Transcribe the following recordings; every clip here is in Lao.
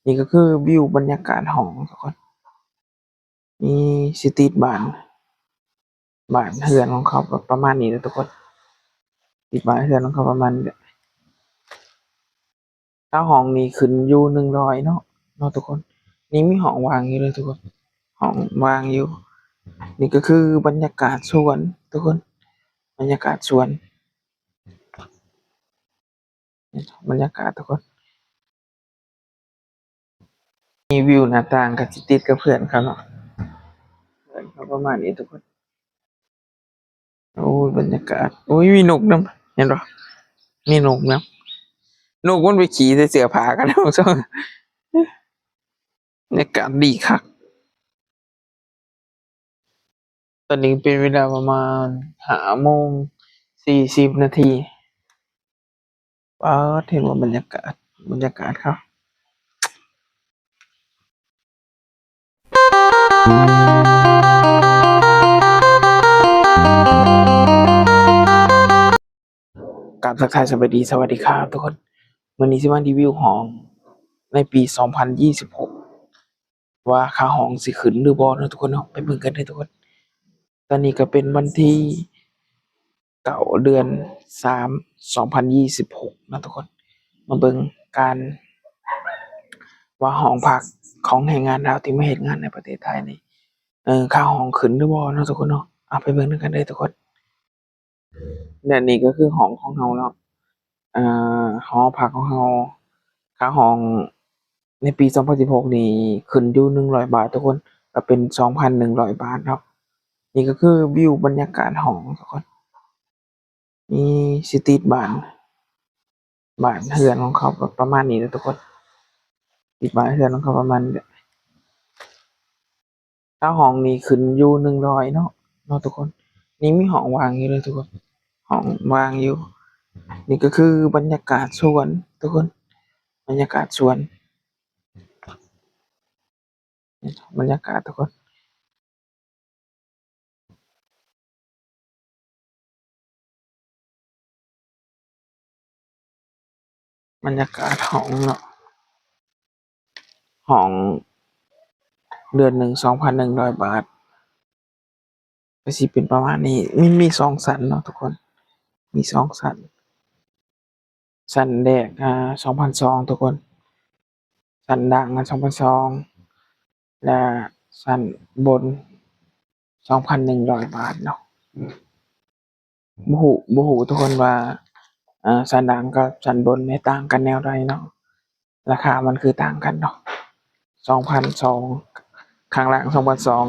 ນີ້ກໍຄືວິວບັນຍາກາດຫ້ອງທຸກຄົນ. ນີ້ຊິຕິດບ້ານ ບ້ານເຮືອນຂອງເຂົາກໍປະມານນີ້ແຫຼະທຸກຄົນ. ຕິດບ້ານເຮືອນຂອງເຂົາປະມານນີ້ແຫຼະ. ຄ່າຫ້ອງນີ້ຂຶ້ນຢູ່ໜຶ່ງຮ້ອຍເນາະ ເນາະທຸກຄົນ. ນີ້ມີຫ້ອງວ່າງຢູ່ເດີທຸກຄົນ ຫ້ອງວ່າງຢູ່. ນີ້ກໍຄືບັນຍາກາດສວນທຸກຄົນ ບັນຍາກາດສວນ ບັນຍາກາດທຸກຄົນ. ນີ້ວິວໜ້າຕ່າງກໍຊິຕິດກັບເຮືອນເຂົາເນາະ ເຮືອນເຂົາປະມານນີ້ທຸກຄົນ. ໂອ້ຍ ບັນຍາກາດ ໂອ້ຍ ມີນົກນຳ ເຫັນບໍ່ ມີນົກນຳ. ນົກມັນໄປຂີ້ໃສ່ເສື້ອຜ້າກັນ ທ່ານຜູ້ຊົມ. ບັນຍາກາດດີຄັກ. ຕອນນີ້ເປັນເວລາປະມານຫ້າໂມງສີ່ສິບນາທີ. ປາດ ເຫັນບໍ່ບັນຍາກາດ ບັນຍາກາດເຂົາ. ກາບທັກທາຍສະບາຍດີ ສະຫວັດດີຄັບທຸກຄົນ. ມື້ນີ້ຊິມາຣີວິວຫ້ອງໃນປີສອງພັນຊາວຫົກ ວ່າຄ່າຫ້ອງຊິຂຶ້ນຫຼືບໍ່ເນາະທຸກຄົນເນາະ. ໄປເບິ່ງກັນເດີທຸກຄົນ. ຕອນນີ້ກໍເປັນວັນທີເກົ້າ ເດືອນສາມ ສອງພັນຊາວຫົກເນາະທຸກຄົນ. ມາເບິ່ງການ ວ່າຫ້ອງພັກຂອງແຮງງານລາວທີ່ມາເຮັດງານໃນປະເທດໄທນີ້ ເອີ ຄ່າຫ້ອງຂຶ້ນຫຼືບໍ່ເນາະທຸກຄົນເນາະ. ເອົາ ໄປເບິ່ງນຳກັນເດີທຸກຄົນ. ແລະນີ້ກໍຄືຫ້ອງຂອງເຮົາເນາະ ເອີ ຫໍພັກຂອງເຮົາ ຄ່າຫ້ອງໃນປີສອງພັນຊາວຫົກນີ້ຂຶ້ນຢູ່ໜຶ່ງຮ້ອຍບາດທຸກຄົນ ກໍເປັນສອງພັນໜຶ່ງຮ້ອຍບາດເນາະ. ນີ້ກໍຄືວິວບັນຍາກາດຫ້ອງທຸກຄົນ. ນີ້ຊິຕິດບ້ານ ບ້ານເຮືອນຂອງເຂົາກໍປະມານນີ້ແຫຼະທຸກຄົນ. ຕິດບ້ານເຮືອນຂອງເຂົາປະມານນີ້ແຫຼະ. ຄ່າຫ້ອງນີ້ຂຶ້ນຢູ່ໜຶ່ງຮ້ອຍເນາະ ເນາະທຸກຄົນ. ນີ້ມີຫ້ອງວ່າງຢູ່ເດີທຸກຄົນ ຫ້ອງວ່າງຢູ່. ນີ້ກໍຄືບັນຍາກາດສວນທຸກຄົນ ບັນຍາກາດສວນ ບັນຍາກາດທຸກຄົນ. ບັນຍາກາດຫ້ອງເນາະ ຫ້ອງເດືອນໜຶ່ງສອງພັນໜຶ່ງຮ້ອຍບາດ ກໍຊິເປັນປະມານນີ້. ມີ ມີສອງຊັ້ນເນາະທຸກຄົນ ມີສອງຊັ້ນ. ຊັ້ນແລກ ອາ ສອງພັນສອງທຸກຄົນ ຊັ້ນລ່າງ ອາ ສອງພັນສອງ ແລະ ຊັ້ນບົນ ສອງພັນໜຶ່ງຮ້ອຍບາດເນາະ. ບໍ່ຮູ້ ບໍ່ຮູ້ທຸກຄົນວ່າ ອາ ຊັ້ນລ່າງກັບຊັ້ນບົນນີ້ຕ່າງກັນແນວໃດເນາະ ລາຄາມັນຄືຕ່າງກັນເນາະ. ສອງພັນສອງ ຂ້າງລ່າງສອງພັນສອງ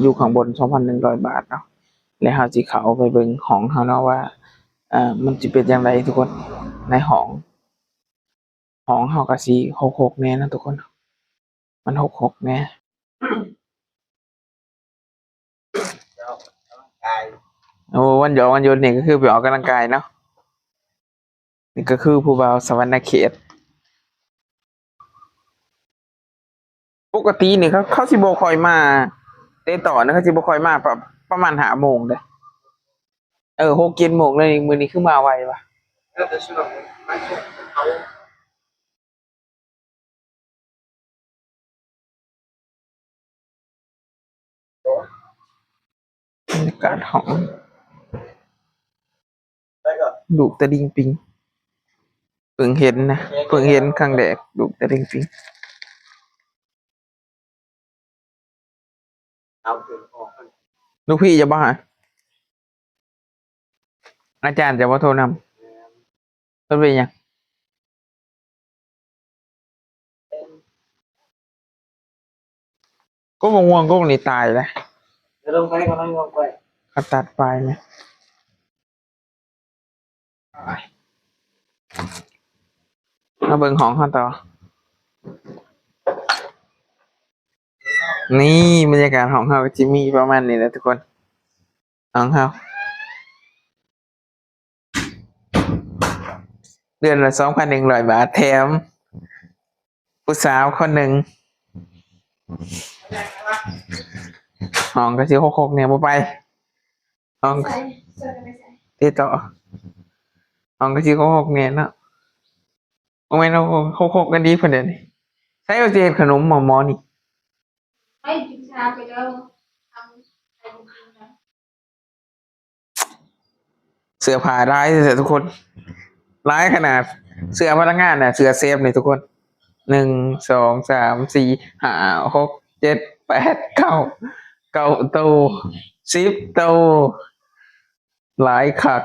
ຢູ່ຂ້າງບົນສອງພັນໜຶ່ງຮ້ອຍບາດເນາະ. ແລະ ເຮົາຊິເຂົ້າໄປເບິ່ງຫ້ອງເຮົາເນາະວ່າ ເອີ ມັນຊິເປັນຈັ່ງໃດທຸກຄົນ ໃນຫ້ອງ. ຫ້ອງເຮົາກໍຊິຮົກໆແດ່ເນາະທຸກຄົນ ມັນຮົກໆແດ່. ໂອ້ ວັນຢອກວັນຢຸດນີ້ກໍຄືໄປອອກກຳລັງກາຍເນາະ. ນີ້ກໍຄືຜູ້ບ່າວສະຫວັນນະເຂດ. ປົກກະຕິນີ້ເຂົາ ເຂົາຊິບໍ່ຄ່ອຍມາເຕະຕໍ່ນະ ເຂົາຊິບໍ່ຄ່ອຍມາປະ ປະມານຫ້າໂມງເດ້. ເອີ ຫົກເຈັດໂມງເລີຍ ມື້ນີ້ຄືມາໄວວະ. ບັນຍາກາດຫ້ອງ ລູກຕະລິງປິງ ເພິ່ງເຫັນນະ ເພິ່ງເຫັນຄັ້ງແລກ ລູກຕະລິງປິງ. ລູກພີ່ຈະບໍ່ຫາ ອາຈານຈະບໍ່ໂທນຳ ເພິ່ນເປັນຫຍັງ? ກົກມະມ່ວງກົກນີ້ຕາຍແລ້ວ ເຂົາຕັດປາຍແລ້ວ. ມາເບິ່ງຫ້ອງເຮົາຕໍ່. ນີ້ບັນຍາກາດຫ້ອງເຮົາກໍຊິມີປະມານນີ້ແຫຼະທຸກຄົນ ຫ້ອງເຮົາ ເດືອນລະສອງພັນໜຶ່ງຮ້ອຍບາດ ແຖມຜູ້ສາວຄົນໜຶ່ງ. ຫ້ອງກໍຊິຮົກໆແດ່ ບໍ່ໄປ ຫ້ອງ ຕິດຕໍ່ ຫ້ອງກໍຊິຮົກໆແດ່ເນາະ. ບໍ່ແມ່ນເຮົາຮົກໆກັນດີພຸ້ນເດນີ້ ໃຜວ່າຊິເຮັດຂະໜົມໝໍໆນີ້? ໄປກິນຊາໄປແລ້ວ ທຳ ໄປກິນນະ. ເສື້ອຜ້າຫຼາຍແທ້ທຸກຄົນ ຫຼາຍຂະໜາດ ເສື້ອພະນັກງານນະ ເສື້ອເຊຟນີ້ທຸກຄົນ ໜຶ່ງ ສອງ ສາມ ສີ່ ຫ້າ ຫົກ ເຈັດ ແປດ ເກົ້າ ເກົ້າໂຕ ສິບໂຕ ຫຼາຍຄັກ.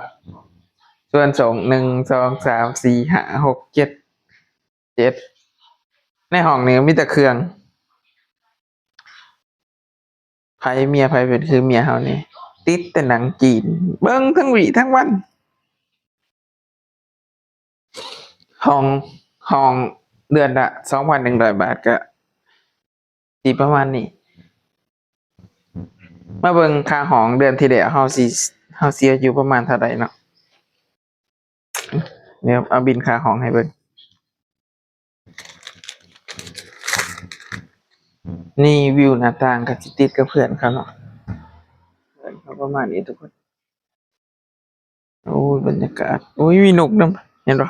ສ່ວນສອງ ໜຶ່ງ ສອງ ສາມ ສີ່ ຫ້າ ຫົກ ເຈັດ ເຈັດ ໃນຫ້ອງນີ້ມີແຕ່ເຄື່ອງ. ໃຜເມຍໃຜເປັນຄືເມຍເຮົານີ້ ຕິດແຕ່ໜັງຈີນ ເບິ່ງທັງວີທັງວັນ. ຫ້ອງ ຫ້ອງເດືອນລະສອງພັນໜຶ່ງຮ້ອຍບາດ ກະຊິປະມານນີ້. ມາເບິ່ງຄ່າຫ້ອງເດືອນທີ່ແລ້ວ ເຮົາຊິ ເຮົາເສຍຢູ່ປະມານເທົ່າໃດເນາະ. ດຽວເອົາບິນຄ່າຫ້ອງໃຫ້ເບິ່ງ. ນີ້ວິວໜ້າຕ່າງກໍຊິຕິດກັບເຮືອນເຂົາເນາະ ເຮືອນເຂົາປະມານນີ້ທຸກຄົນ. ໂອ້ຍ ບັນຍາກາດ ໂອ້ຍ ມີນົກນຳ ເຫັນບໍ່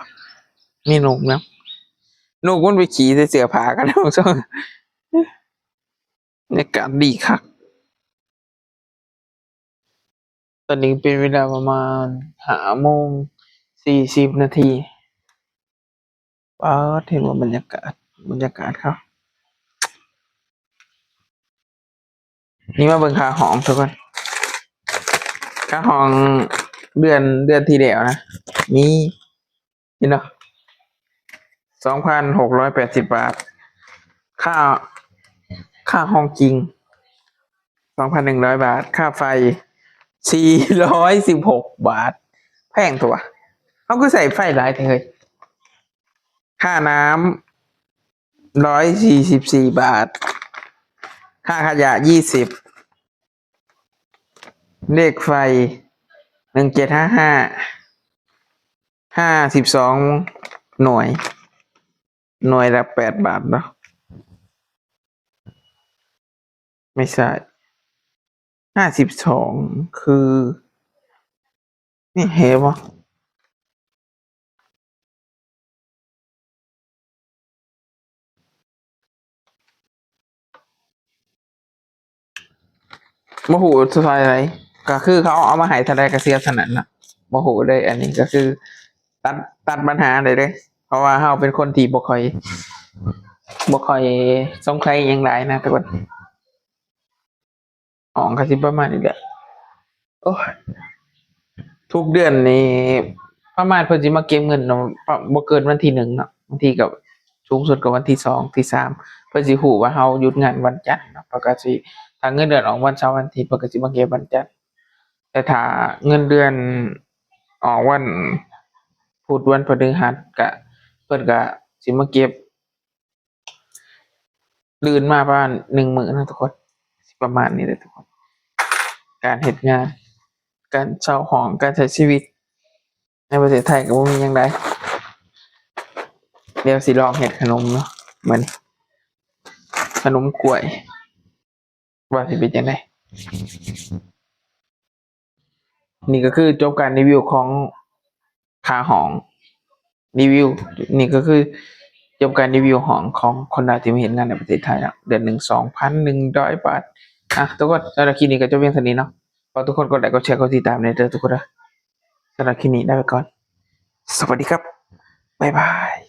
ມີນົກນຳ ນົກມັນໄປຂີ້ໃສ່ເສື້ອຜ້າກັນ ທ່ານຜູ້ຊົມ. ບັນຍາກາດດີຄັກ. ຕອນນີ້ເປັນເວລາປະມານຫ້າໂມງສີ່ສິບນາທີ. ປາດ ເຫັນບໍ່ ບັນຍາກາດ ບັນຍາກາດເຂົາ. ນີ້ມາເບິ່ງຄ່າຫ້ອງທຸກຄົນ ຄ່າຫ້ອງເດືອນ ເດືອນທີ່ແລ້ວນະ ນີ້ ເຫັນບໍ່ ສອງພັນຫົກຮ້ອຍແປດສິບບາດ. ຄ່າ ຄ່າຫ້ອງຈິງ ສອງພັນໜຶ່ງຮ້ອຍບາດ. ຄ່າໄຟ ສີ່ຮ້ອຍສິບຫົກບາດ ແພງແທ້ຫວາ ເຮົາຄືໃຊ້ໄຟຫຼາຍແທ້ເຮີ້ຍ. ຄ່ານ້ຳ ຮ້ອຍສີ່ສິບສີ່ບາດ. ຄ່າຂະຫຍະ ຊາວ ເລກໄຟ ໜຶ່ງເຈັດຫ້າຫ້າ ຫ້າສິບສອງໜ່ວຍ ໜ່ວຍລະແປດບາດເນາະ ໄມ່ໃຊ່ ຫ້າສິບສອງ ຄື ນີ້ເຫັນບໍ່? ບໍ່ຮູ້ເທົ່າໃດ ກໍຄືເຂົາເອົາມາໃຫ້ເທົ່າໃດກໍເສຍເທົ່ານັ້ນນະ ບໍ່ຮູ້ເລີຍ. ອັນນີ້ກໍຄືຕັດ ຕັດບັນຫາໄດ້ເລີຍ ເພາະວ່າເຮົາເປັນຄົນທີ່ບໍ່ຄ່ອຍ ບໍ່ຄ່ອຍສົງໄສຫຍັງຫຼາຍນະທຸກຄົນ. ຫ້ອງກໍຊິປະມານນີ້ແຫຼະ. ໂອ້ຍ ທຸກເດືອນນີ້ປະມານເພິ່ນຊິມາເກັບເງິນເນາະ ປະ ບໍ່ເກີນວັນທີໜຶ່ງເນາະ ບາງທີກໍສູງສຸດກໍວັນທີສອງ ທີສາມ ເພິ່ນຊິຮູ້ວ່າເຮົາຢຸດງານວັນຈັນເນາະ ເພິ່ນກໍຊິ ຖ້າເງິນເດືອນອອກວັນເສົາ ວັນອາທິດ ເພິ່ນກໍຊິມາເກັບວັນຈັນ. ແຕ່ຖ້າເງິນເດືອນອອກວັນພຸດ ວັນພະฤຫັດ ກະ ເພິ່ນກະຊິມາເກັບ ລື່ນມາປະມານໜຶ່ງມື້ນະທຸກຄົນ ຊິປະມານນີ້ແຫຼະທຸກຄົນ. ການເຮັດງານ ການເຊົ່າຫ້ອງ ການໃຊ້ຊີວິດໃນປະເທດໄທກໍບໍ່ມີຫຍັງຫຼາຍ. ດຽວຊິລອງເຮັດຂະໜົມເນາະ ມື້ນີ້ ຂະໜົມກ້ວຍ ວ່າຊິເປັນຈັ່ງໃດ. ນີ້ກໍຄືຈົບການຣີວິວຂອງຄ່າຫ້ອງ ຣີວິວ ນີ້ກໍຄືຈົບການຣີວິວຫ້ອງຂອງຄົນລາວທີ່ມາເຮັດງານໃນປະເທດໄທເນາະ ເດືອນໜຶ່ງສອງພັນໜຶ່ງຮ້ອຍບາດ. ອ່ະ ທຸກຄົນ ສຳລັບຄລິບນີ້ກໍຈົບພຽງເທົ່ານີ້ເນາະ. ຝາກທຸກຄົນກົດໄລ ກົດແຊ ກົດຕິດຕາມແດ່ເດີທຸກຄົນເດີ. ສຳລັບຄລິບນີ້ລາໄປກ່ອນ. ສະຫວັດດີຄັບ. ບາຍບາຍ.